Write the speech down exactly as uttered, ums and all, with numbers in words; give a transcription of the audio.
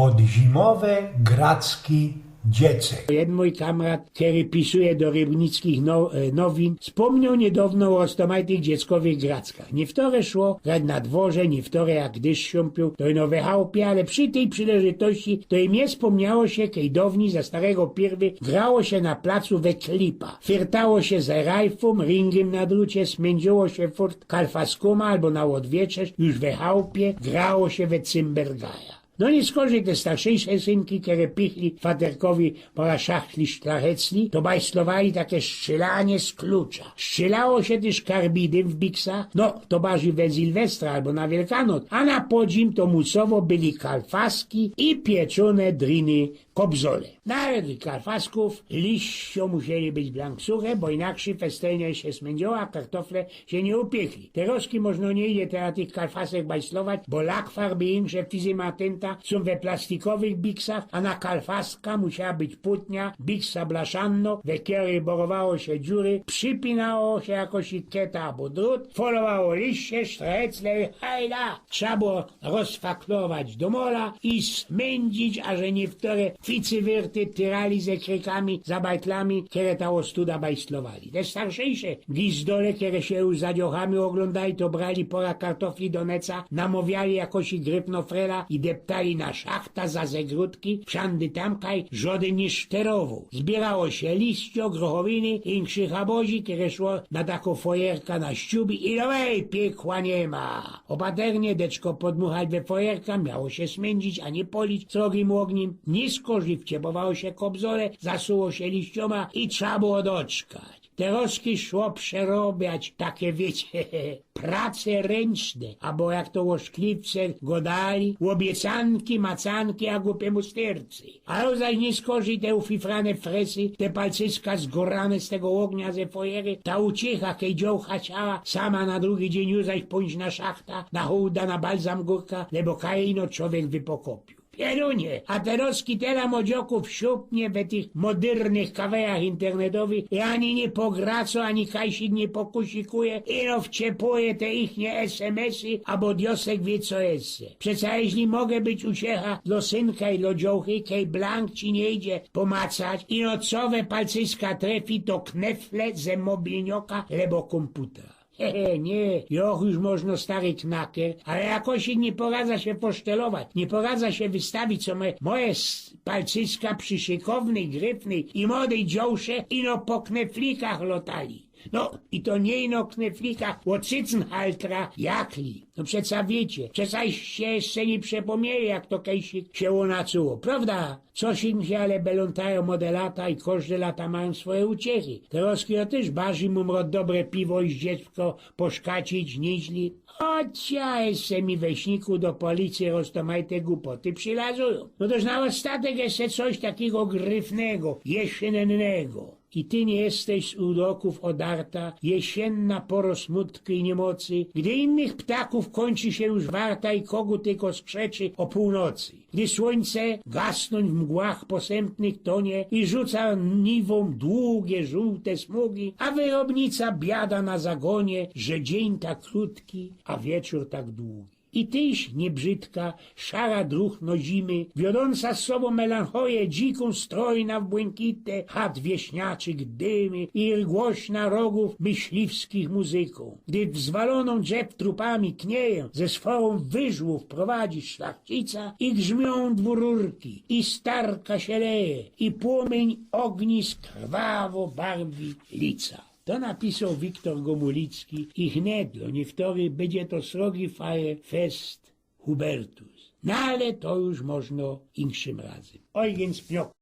Podzimowe gracki dziecek. Jedyn mōj kamrat, kery pisuje do rybnickich no, e, nowin, spōmnioł niydŏwno ô roztōmajtych dzieckowych grackach. Niywtore szło grać na dworze, niywtore jak dyszcz siōmpiōł, to ino we chałpie, ale przi tyj przileżytości to i mie spōmniało sie, kej downij za starego piyrwy grało sie na placu we klipa. Fyrtało sie ze rajfōm, ringym na drucie, smyndzioło sie furt kalfaskōma abo na ôdwieczerz już we chałpie grało sie we cymbergaja. No niyskorzij te starszejsze synki, kere pichli faterkowi pora szachli szlachecli, to bajslowali take strzylanie z klucza. Strzelało sie tyż karbidym w biksach, no to barzij we Sylwestra abo na Wielkanōc, a na podzim to musowo byli kalfaski i pieczōne driny kobzole. Na kalfaskōw liścio musieli być blank suche, bo inakszyj festelnie sie smyndzioła, kartofle sie niy upiekli. Terŏzki możno niy idzie tela tych kalfasek bajslować, bo lakfarby i insze fizymatynta sōm we plastikowych biksach, a na kalfaska musiała być putnia, biksa blaszanno, we kerej borowało sie dziury, przipinało sie jakoś keta abo drut, folowało liście, sztrecle, hajda! Trzeba było rozfaklować do mola i smyndzić, aże niyktore ficywyrty tyrali ze krykami za bajtlami, kere ta ôstuda bajslowali. Te starszejsze gizdole, kere sie już za dziołchami ôglōndali, to brali pora kartofli do neca, namŏwiali jakoś grypno frela i deptali na szachta za zegrodki, wszandy tam, kaj żŏdyn niy szterowoł. Zbierało sie liścio, grochowiny i inkrzycha bozi, kere szło na takõ fojerka na ściubi i dowej, piekła niy ma. Ôpaternie deczko podmuchać we fojerka, miało sie smyndzić, a niy polić srogim ôgnim. Niyskorzij wciepowało sie kobzole, zasuło sie liściōma i trzeba było doczkać. Terŏzki szło przerobiać take, wiycie, prace rynczne, abo jak to ô szkliwce gŏdali, ôbiecanki, macanki, a gupiymu stercy. A już zaś niyskorzij te ufifrane fresy, te palcyska zgorane z tego ôgnia ze fojery, ta uciecha, kej dziołcha siała, sama na drugi dziyń już zaś pōńć na szachta, na hołda, na balzam gōrka, lebo kaj ino czowiek wypokopiōł. Pierōnie, a terŏzki tela młodziokōw szupnie we tych modyrnych kawejach internetowych i ani niy pograco, ani kajsik niy pokusikuje, ino wciepuje te ichnie S M S-y, abo Diosek wiy co jeszcze. Przeca jeźli może być uciecha dlŏ synka i dlŏ dziołchy, kej blank ci niy idzie pomacać, ino co we palcyska trefi, to knefle ze mobilnioka lebo kōmputra. He, he, niy, joch już możno stary knaker, ale jakoś niy poradza sie posztelować, niy poradza sie wystawić, co moje, moje s-, palcyska przi szykownyj, gryfnyj i modej dziołsze ino po kneflikach lotali. No, i to niy ino kneflikach ôd Sitzenhaltra, jakli. No przeca wiycie, przeca sie jeszcze niy przepōmnieli, jak to kejsik sie ônacuło, prŏwda? Coś im sie ale belōntajōm ôde lata i kożde lata majōm swoje uciechy. Terŏzki jŏ tyż barzij mōm rŏd dobre piwo i zdziecko poszkacić, niźli. Chocia jeszcze mi we śniku do policyje roztōmajte gupoty przilazujōm. No toż na ôstatek jeszcze coś takigo gryfnego, jesiynnego. I ty niy jesteś z urokōw ôdarta, jesiynna poro smutku i niymocy, gdy innych ptakōw kōńczy sie już warta i kogōt tyko skrzeczy ô pōłnocy. Gdy słōńce gasnōńć w mgłach posymtnych tonie i rzuca niwōm długie, żōłte smugi, a wyrobnica biada na zagonie, że dziyń tak krōtki, a wieczōr tak długi. I tyś niybrzidka, szara druchno zimy, wiodōnca z sobōm melancholiã dzikōm, strojna w błynkite chat wieśniaczyk dymy i głośna rogōw myśliwskich muzyka. Gdy wzwalōnōm drzew trupami knieje, ze sworōm wyżłōw prowadzi szlachcica i grzmiōm dwururki, i starka sie leje, i płōmiyń ôgnisk krwawo barwi lica. To napisoł Wiktor Gomulicki i hnet dlō niyktorych bydzie to srogi fire fest Hubertus. No ale to już możno inkszym razym. Eugen Spiok.